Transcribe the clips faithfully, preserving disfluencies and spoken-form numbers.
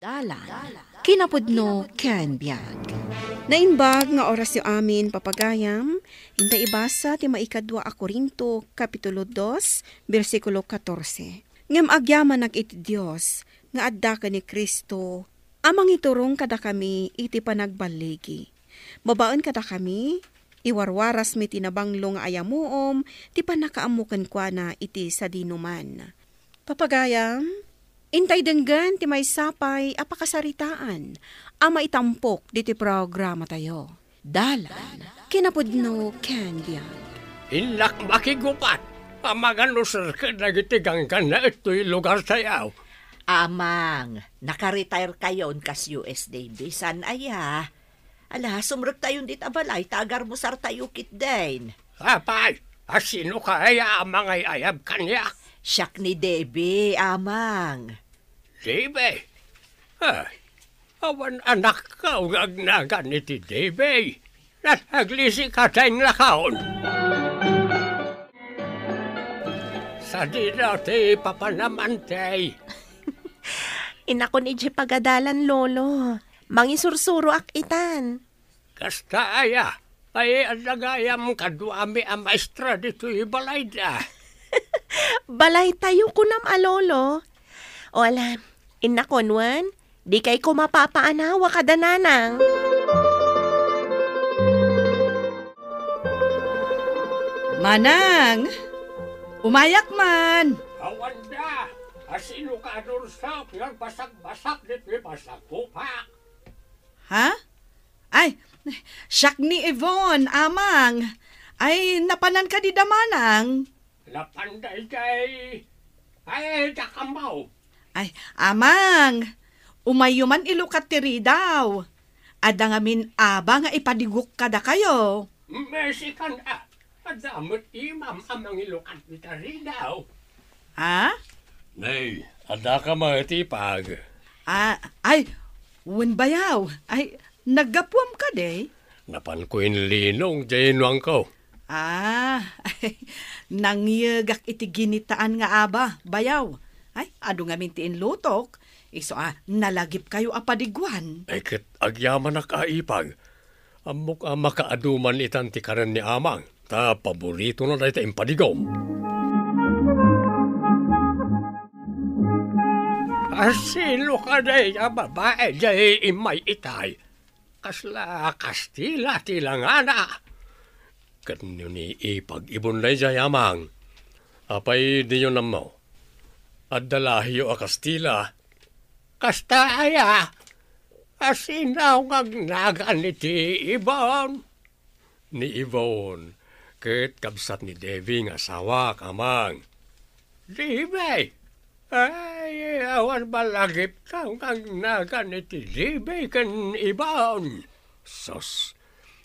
Dalan, kinapudno ken biag. Naimbag nga orasyo amin, papagayam, inta ibasa ti maikadua a Corinto, Kapitulo dos, bersikulo katorse. Ngem agyamanak iti Dios nga adda ken ni Cristo a mangiturong kadakami iti panagballigi. Babaen kadakami, iwarwarasmi ti nabanglo nga ayamuom ti pannakaammo kenkuana iti sadinoman. Papagayam, intay denggen ti maysa pay a pakasaritaan a maitampok diti programatayo. Dalan, kinapudno ken biag. Innak makigupat a manganusar ken dagiti gangganna itoy lugartayo. Amang, nakaretire kayon kas U S Navy, saan aya? Ala, sumrektayon dita balay ta agarmusartayo ketdin. Apay, a sino kaya a mangay-ayab kaniak? Siak ni Debbie, Amang. Debbie? Ay, awan anakko nga agnagan iti Debbie. Nanaglisi ka dayta nakaon. Sadino ti papanam, Ante? Inakon idiay pagadalan, Lolo. Mangisursuroak itan. Kasta aya, ay adda gayam kaduami a maestra ditoy balayda. Balaytayo, kunam a, Lolo. O ala, innakon wen, dikay koma papaanawa kada nanang. Manang, umayak man. Awanda, asino ka adursok nga agbasak-basak ditoy pasakupak? Ha? Ay, siak ni Yvonne, Amang. Ay, napanan kadi da Manang? Napanda idiay. Ay, dakamaw. Ay, Amang, umayyo man ilukat ti ridaw. Adda ngamin aba nga ipadigok kadakayo. Mesikan a, adda met imam a mangilukat ita ridaw. Ha? Nay, adda ka met ipag? Ah, ay, wen bayaw. Ay, naggapuam kadi? Napanko inlinong diay nuangko. Ah, nangyegak iti ginitaan nga aba, bayaw. Ay, adu ngamin ti inlutok, isu a nalagipkayo a padiguan. Ay, ket agyamanak a ipag. Ammok a makaadu man itan ti karen ni Amang, ta paboritona dayta impadigom. Asino kadi a babai diay immay itay? Kasla Kastila ti langana. Ken ni ipag-ibon daydiay, Amang. Apay diyo nammo? Adda lahiyo a Kastila. Kasta aya? Asino nga agnagan iti Ibon? Ni Ibon, ket kabsat ni Debbie nga asawa, Amang. Debbie? Ay, awan malagipko nga agnagan iti Debbie ken Ibon. Sus,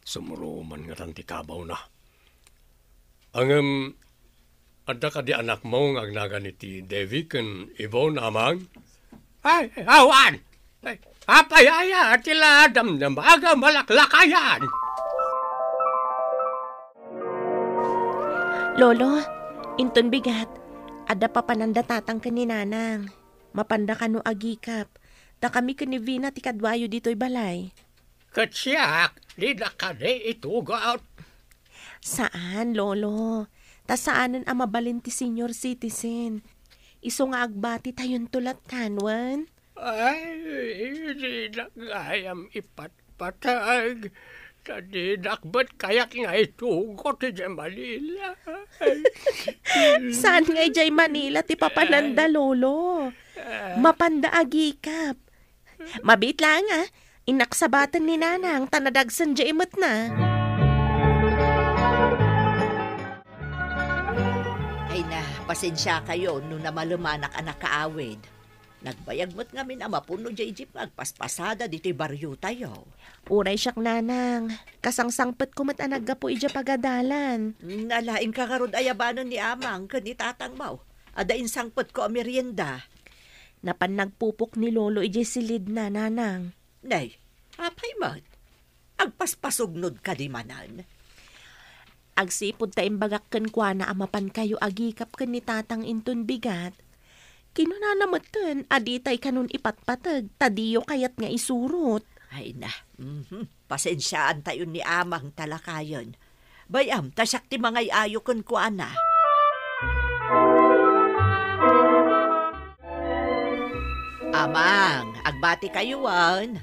sumuroman ngatan ti kabawna. Ngem, adda kadi anakmo nga agnagan iti Debbie ken Ibon, Amang? Ay, awan! Ay, apay aya ti la damdama nga malaklakayan? Lolo, inton bigat, adda papananda tatang ken ni nanang. Mapanda kano agikap, ta kami ken ni Vina ti kaduayo ditoy balay. Ket siak, dida kadi itugot. Saan, Lolo. Ta saanen a mabalin ti senior citizen. Isu nga agbatitayonto lattan, wen? Ay, didak gayam ipatpateg. Ta didak met kayat nga itugot idiay Manila. Saan nga idiay Manila ti papananda, Lolo? Mapanda agikap. Mabiit laeng, a. Innak sabaten ni Nanang ta nadagsen diay emetna. Ay na, pasensiakayo no namalemanak a nakaawid. Nagbayag met ngamin a mapuno diay jeep nga agpaspasada ditoy bariotayo. Uray siak, Nanang. Kasangsangpetko met a naggapu idiay pagadalan. Nalaingka ngarud ayabanen ni Amang ken ni Tatangmo. Adda insangpetko a merienda. Napan nagpupok ni Lolo idiay silidna, Nanang. Nay, apay met? Agpaspasugnod kadi manen? Agsipud ta imbagak kenkuana a mapankayo agikap ken ni Tatang inton bigat, Kinunana metten a ditay kanon ipatpateg, ta diyo kayat nga isurot. Ay na, mhm. Pasensiaantayon ni Amang ta lakayen. Bay-am, ta siak ti mangay-ayo kenkuana. Amang, agbati kayo, wen?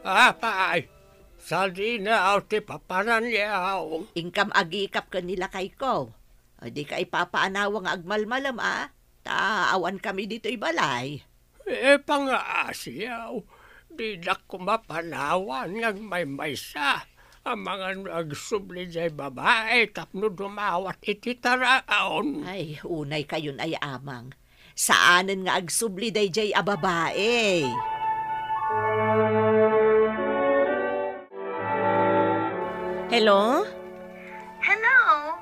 Apay, sadino ti papananyo? Inkam agikap ken ni lakayko. Dika ipapaanawa nga agmalmalem, a? Ta awan kami ditoy balay. Ipangaasiw, didak koma panawan nga agmaymaysa. Amangan no agsubli jay babai tapno dumawat iti taraon. Ay, unay kayon ay, Amang. Saanen nga agsubli dayjay a babai. Hello? Hello,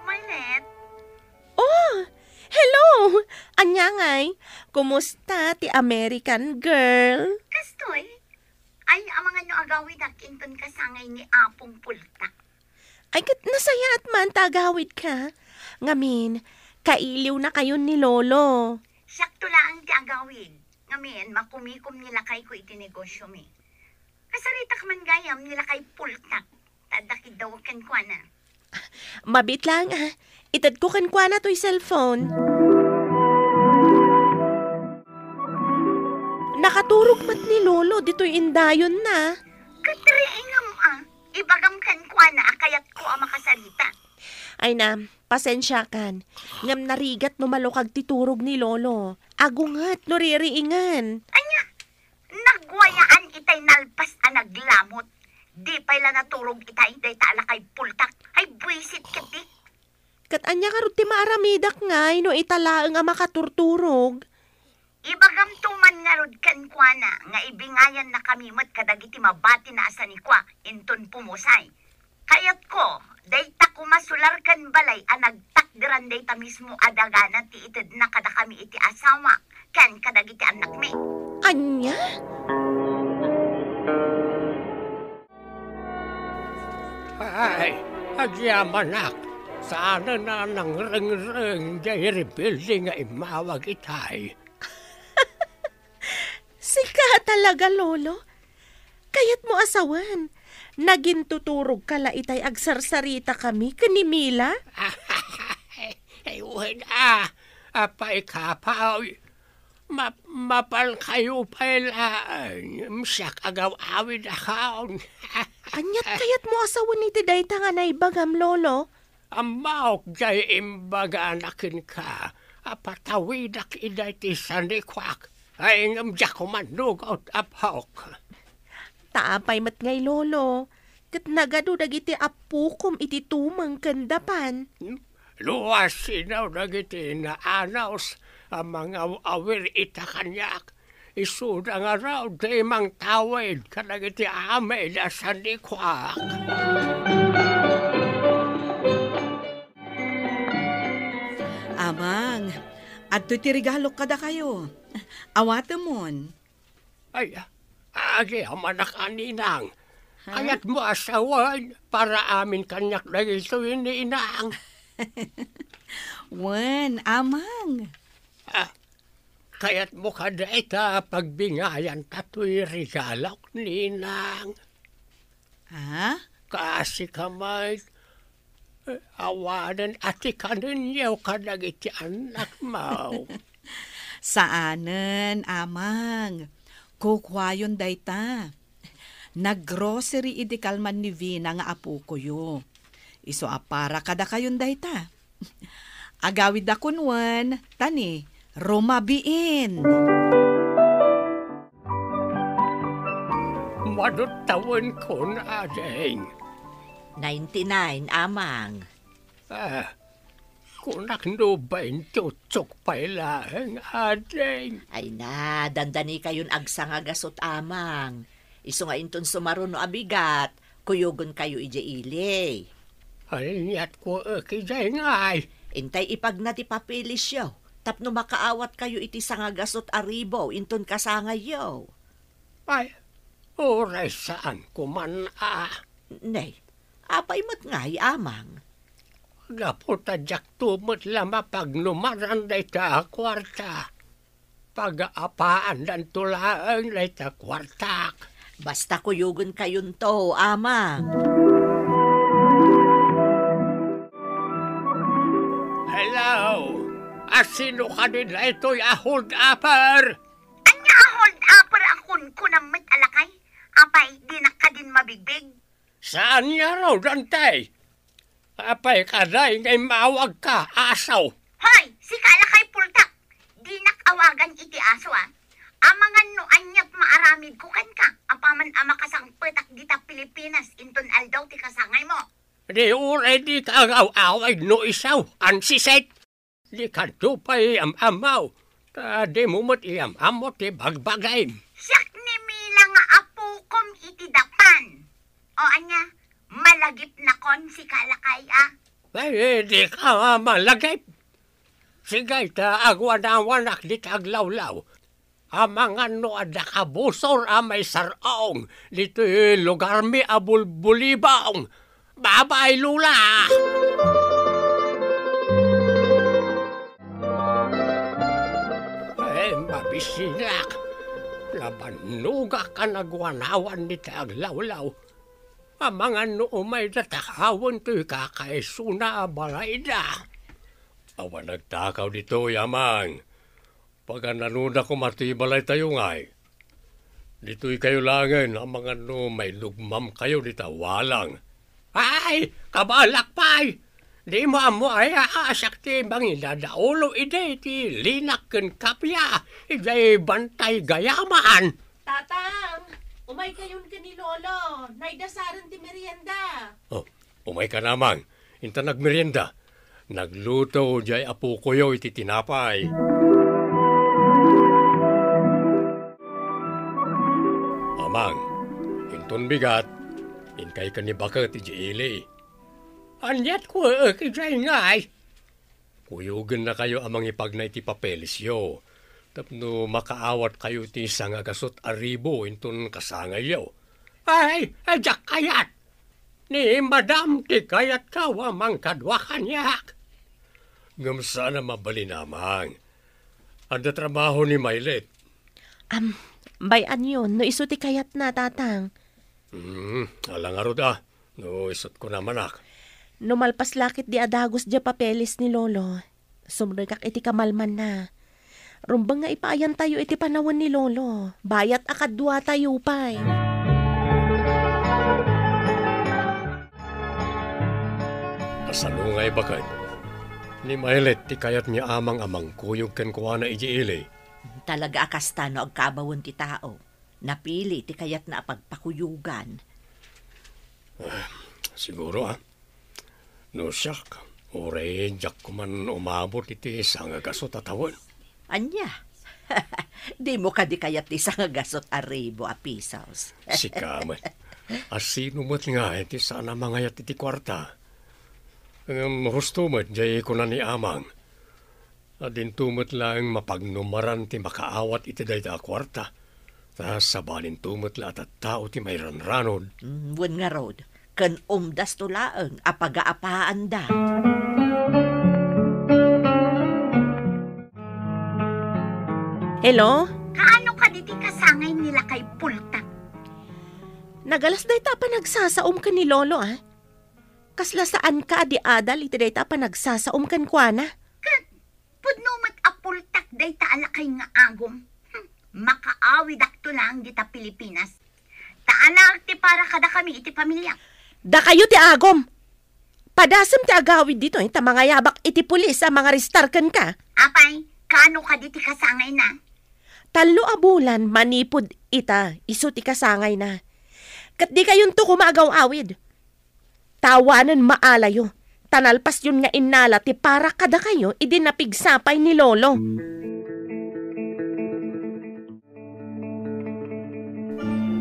Marlet. Oh, hello! Ania ngay? Kumusta ti American girl? Kastoy? Ay, amangan no agawidak inton kasangay ni Apong Pultak. Ay, ket nasayaat man ta agawidka. Ngamin, kailiwnakayon ni Lolo. Siakto laeng ti agawid. Ngamin, makumikom ni lakayko iti negosyomi. Kasaritak man gayam ni lakay Pultak. Ta adda kiddawag kenkuana. Mabiit laeng, a. Itedko kenkuana toy cellphone. Nakaturog met ni Lolo ditoy indayonna. Ket riingem, a. Ibagam kenkuana a kayatko a makasarita. Ay na, pasensiakan. Ngem narigat no malukag ti turog ni Lolo. Agunget no ririingen. Ania? Nagwayaan itay nalpas a naglamot. Di pay la naturog itay dayta a lakay Pultak. Ay, buisit ketdi. Ket ania ngarud ti maaramidak ngay no ita laeng a makaturturog? Ibagamto man ngarud kenkuana nga ibingayannakami met kadagiti mabatina a sanikua inton pumusay. Kayatko, dayta koma sularken balay a nagtakderan dayta mismo a dagana ti itedna kadakami iti asawa ken kadagiti annakmi. Ania? Ay, agyamanak, saanen a nangrengreng jay rebelde nga immawag itay. Sika talaga, Lolo. Kayatmo a sawen, nagintuturogka la itay agsarsaritakami ken ni Mila? Ay, wen a, apay kapaw. Ma-, mapankayo pay laeng, siak agaw-awidakon. Aniat kayatmo a sawen iti dayta nga naibagam, Lolo? Ammaok jay imbagana kenka a patawidak idiay ti sanikuak, ay ngem diak umannugot, apok. Ta apay met ngay, Lolo, ket nagadu dagiti appokom iti tumeng ken dapan. Hmm? Luasino dagiti naanus a mangaw-awir ita kaniak? Isuda ngarud ti mangtawid kadagiti amin a sanikuak. Amang, adtoy ti regalok kadakayo. Awatemon. Ay, agyamanak a, ninang. Ha? Kayatmo a sawen para amin kaniak dagitoy, ninang? Wen, amang. Ah, kayatmo kadi ta pagbingayanta toy regalok, ninang? Ha? Kaasi ka met, awanen a ti kanenyo kadagiti annakmo. Saanen, amang. Kukuayon dayta. Naggrocery idi kalman ni Vina nga apokoyo. Isu a para kadakayon dayta. Agawidakon wen, ta ni, rumabiin. Mano tawenkon, ading? Ninety-nine, amang. Ah, kunak no baintiutsok pay laeng, ading. Ay na, dandanikayon agsangagasut, amang. Isu nga inton sumaruno a bigat, kuyogenkayo idiay ili. Aniat ko, eh, idiay ngay? Intay ipagna ti papelisyo, tapno makaawatkayo iti sangagasut a ribu inton kasangayyo. Ay, uray saan ko man a. Nay, apay met ngay, amang? Gapu ta diakto met la mapagnumaran dayta a kuarta. Pagaapaandanto laeng dayta kuartak. Basta kuyogenkayonto, Amang. Hello? Asino kadi daytoy a hold-upper? Ania a hold-upper a kunkunam met a lakay? Apay, dinak kadin mabigbig? Saan ngarud, Dante? Apay kadi nga immawagka, aso? Hoy, sika lakay, pultak! Dinak awagan iti aso, a. Amangan no aniat maaramidko kenka, apaman a makasangpetak dita Pilipinas inton aldaw ti kasangaymo. Di uray dika agaw-awid no isu, ansisit. Dikanto pay am-ammo, ta dimo met iyam-ammo ti bagbagim. Siak ni Mila nga apokom iti dapan. O ania, malagipnakon sika lakay, a? Ay, dika malagip. Sige ta, aguanawanak dita aglawlaw. Amangan no adda kabusor a maisar-ong ditoy lugarmi a bulbulibong. Bye-bye, Lola! Ay, mabisinak. Nabannogak a naguanawan dita aglawlaw. Amangan no umayda takawen toy kakaisuna a balayda. Awan nagtakaw ditoy, Amang. Pagananoda koma ti balaytayo ngay. Ditoykayo laengen amangan no mailugmamkayo dita walang. Ay, kabalak pay! Dimo ammo aya a siak ti mangidadaulo idi ti linak ken kappia idiay Bantay Gayaman. Tatang, umaykayon ken ni Lolo. Naidasaren ti merienda. Oh, umayka, Amang. Intan agmerienda. Nagluto diay apokoyo iti tinapay. Amang, inton bigat, inkay ken ni Baket idiay ili. Aniat kuek idiay ngay? Kuyogennakayo a mangipagna iti papelesyo tapno makaawatkayo iti sangagasut a ribu inton kasangayyo. Ay, ay, diak kayat! Ni Madam ti kayatko a mangkadua kaniak. Ngem saan a mabalin, Amang. Adda trabaho ni Mailet. Am, bay-anyon no isu ti kayatna, Tatang. Hmm, ala ngarud a, no isut' kunam, anak. No malpas la ketdi a dagus diay papeles ni Lolo, sumrekak iti kamalmanna. Rumbeng nga ipaayantayo iti panawen ni Lolo, bayat a kaduatayo pay. Kasano ngay, Baket? Ni Mailet ti kayat ni Amang a mangkuyog kenkuana idiay ili. Talaga a kasta no agkabawen ti tao. Napili ti kayatna a pagpakuyogan. Ah, siguro, a. No siak, uray diak koman umabot iti sangagasut a tawen. Ania? Dimo kadi kayat ti sangagasut a ribu a pisos? Sika met. Asino met ngay ti saan a mangayat iti kuarta? Ngem husto met diay kuna ni Amang. Adinto met laeng mapagnumaran ti makaawat iti dayta a kuarta, ta sabalinto met la a tattao ti mairanranod. Mm, wen ngarud, ken umdasto laeng a pagaapaanda. Hello? Kaano kadi ti kasangay ni lakay Pultak? Nagalas dayta a panagsasaom ken ni Lolo, a. Kasla saanka a di adal iti dayta a panagsasaom kenkuana? Ket pudno met a Pultak dayta a lakay nga agom. Hmm, makaawidakto laeng dita Pilipinas. Ta anak ti para kadakami iti pamiliak. Dakayo ti agom! Padasem ti agawid ditoy, ta mangayabak iti pulis a mangarestar kenka. Apay, kaano kadi ti kasangayna? Tallo a bulan manipud ita, isu ti kasangayna. Ket dikayonto koma agaw-awid. Ta awanen maalayo, ta nalpasyon nga innala ti para kadakayo idi napigsa pay ni Lolo.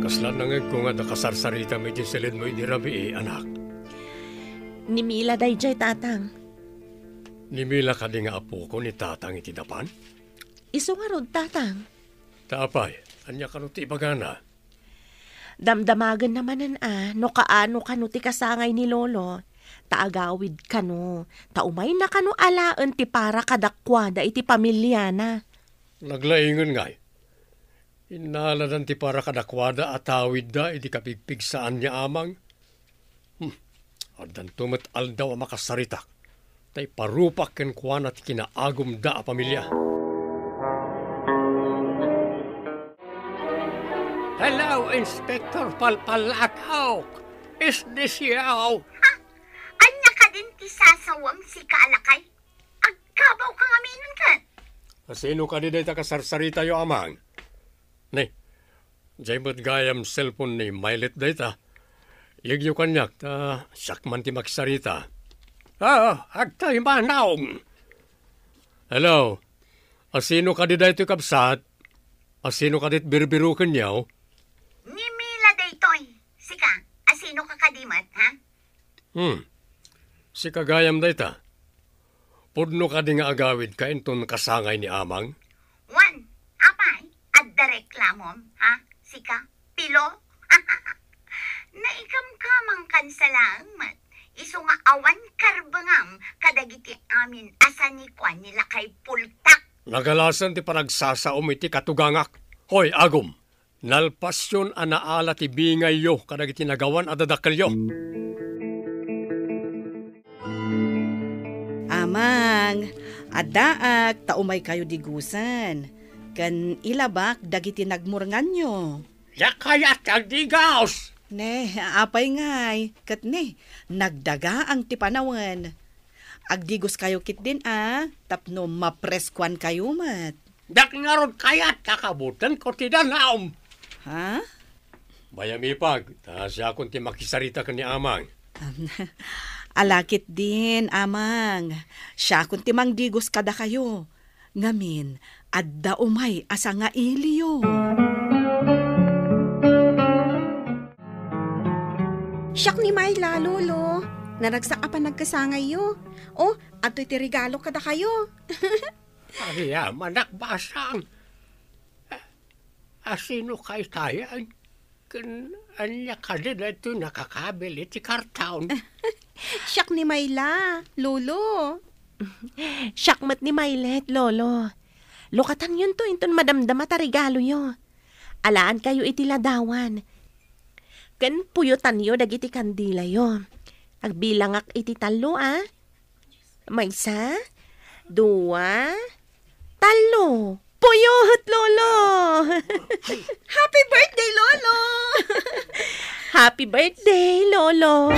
Kasla nangegko nga adda kasarsaritam iti siledmo idi rabii, anak? Ni Mila daydiay, Tatang. Ni Mila kadi nga apoko ni Tatang iti dapan? Isu ngarud, Tatang. Ta apay, ania kano ti ibagana? Damdamagenna manen a no kaano kano ti kasangay ni Lolo, ta agawid kano, ta umayna kano alaen ti para kadakuada iti pamiliana. Naglaingen ngay. Innaladan ti para kadakuada a tawidda iti kapigpigsaan ni Amang. Hmm. Addanto met aldaw a makasaritak. Ta iparupak kenkuana ti kinaagumda a pamilia. Hello, Inspector Palpalakaw. Is this you? Ha? Ania kadin ti sasawem, sika a lakay? Agkabaw ka ngamin ket? A sino kadi dayta kasarsaritayo, Amang? Ne, diay met gayam cellphone ni Mailet dayta. Yegyo kaniak, ta siak man ti makisarita. Ah, agtay manong. Hello. A sino kadi daytoy, kabsat? A sino kadi ti birbirukenyo? Ni Mila daytoy. Sika, a sino ka kadi met, ha? Hmm. Sika gayam dayta. Pudno kadi nga agawidka inton kasangay ni Amang? Wen, apay, adda reklamom, ha? Sika, pilo? Naikamkamangkan sa laeng met. Isu nga awan karbengam kadagiti amin a sanikua ni Lakay Pultak. Nagalasen ti panagsasaom iti katugangak. Hoy, agum! Nalpasyon a naala ti bingayyo kadagiti nagawan a dadakkelyo. Amang, addaak ta umaykayo digusen, ken ilabak dagiti nagmurnganyo. Diak kayat ti agdigus! Ne, apay ngay, ket ne, nagdagaang ti panawen. Agdiguskayo ketdin a, tapno mapreskuankayo met. Diak ngarud kayat a kabutenko ti danum. Ha? Bayam ipag, ta siakon ti makisarita ken ni Amang. Ala ketdin, Amang. Siakon ti mangdigus kadakayo. Ngamin, adda umay a sangailiyo. Siak ni Myla, Lolo. Naragsak a panagkasangayyo. Oh, adtoy ti regalo kadakayo. Agyamanak, Basang. A, asino kay tayan? Ken ania kadi daytoy nakakabil iti karton? Siak ni Myla, Lolo. Siak met ni Mylet, Lolo. Lukatanyonto inton madamdama ta regaloyo. Alaankayo iti ladawan. Ken puyotanyo dagiti kandilayo. Agbilangak iti tallo, a. Maysa, dua, tallo. Puyoten, Lolo! Happy birthday, Lolo! Happy birthday, Lolo!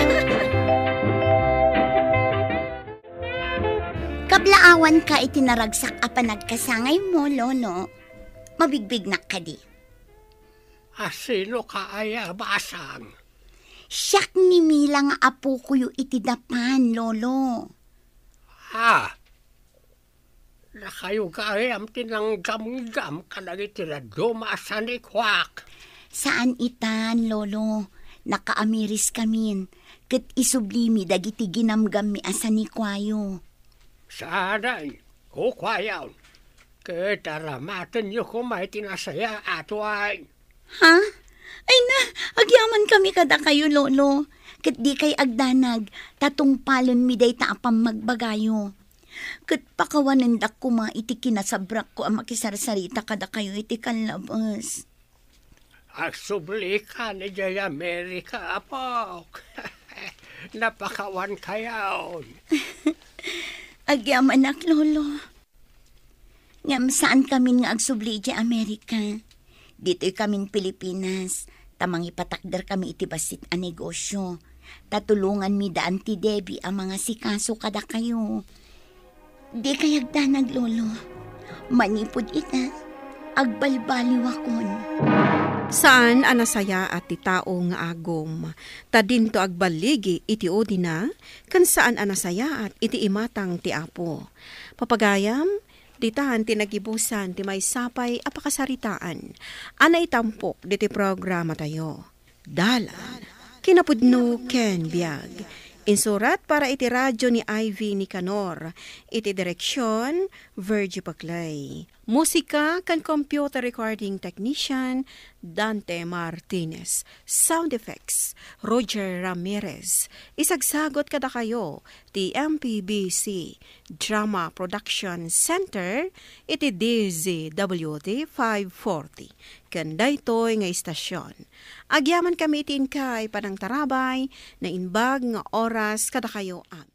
Kablaawanka iti naragsak a panagkasangaymo, Lolo. Mabigbignak kadi? Asino ka aya, Basang? Siak ni Mila nga apokoyo iti dapan, Lolo. Ah, dakayo gayam ti nanggamgam kadagiti dadduma a sanikuak. Saan itan, Lolo. Nakaamiriskamin, ket isublimi dagiti ginamgammi a sanikuayo. Saanen, kukuayon. Ket aramatenyo koma iti nasayaat, wen. Ha? Ay na, agyamankami kadakayo, Lolo. Ket dikay agdanag, ta tungpalenmi dayta a pammagbagayo. Ket pakawanendak koma iti kinasabrakko a makisarsarita kadakayo iti kallabes. Agsublika idiay Amerika, apok. Napakawankayon. Agyamanak, Lolo. Ngem saankamin nga agsubli idiay Amerika. Ditoykamin Pilipinas, ta mangipatakderkami iti bassit a negosio. Ta tulonganmi da Auntie Debbie a mangasikaso kadakayo. Dikay agdanag, Lolo. Manipud ita, agbalbaliwakon. Saan a nasayaat ti tao nga agum, ta dinto agballigi iti udina, ken saan a nasayaat iti imatang ti Apo. Papagayam, ditan ti nagibusan ti maysa pay a pakasaritaan a naitampok ditoy programatayo. Dalan, kinapudno ken biag. Insurat para iti radyo ni Ivy Nicanor. Iti direksyon, Virgie Paclay. Musika ken computer recording technician, Dante Martinez. Sound effects, Roger Ramirez. Isagsagot kadakayo ti M P B C Drama Production Center iti D Z W T five forty. Ken daytoy nga istasyon, agyamankami iti inkay panangtarabay, naimbag nga oras kadakayo amin.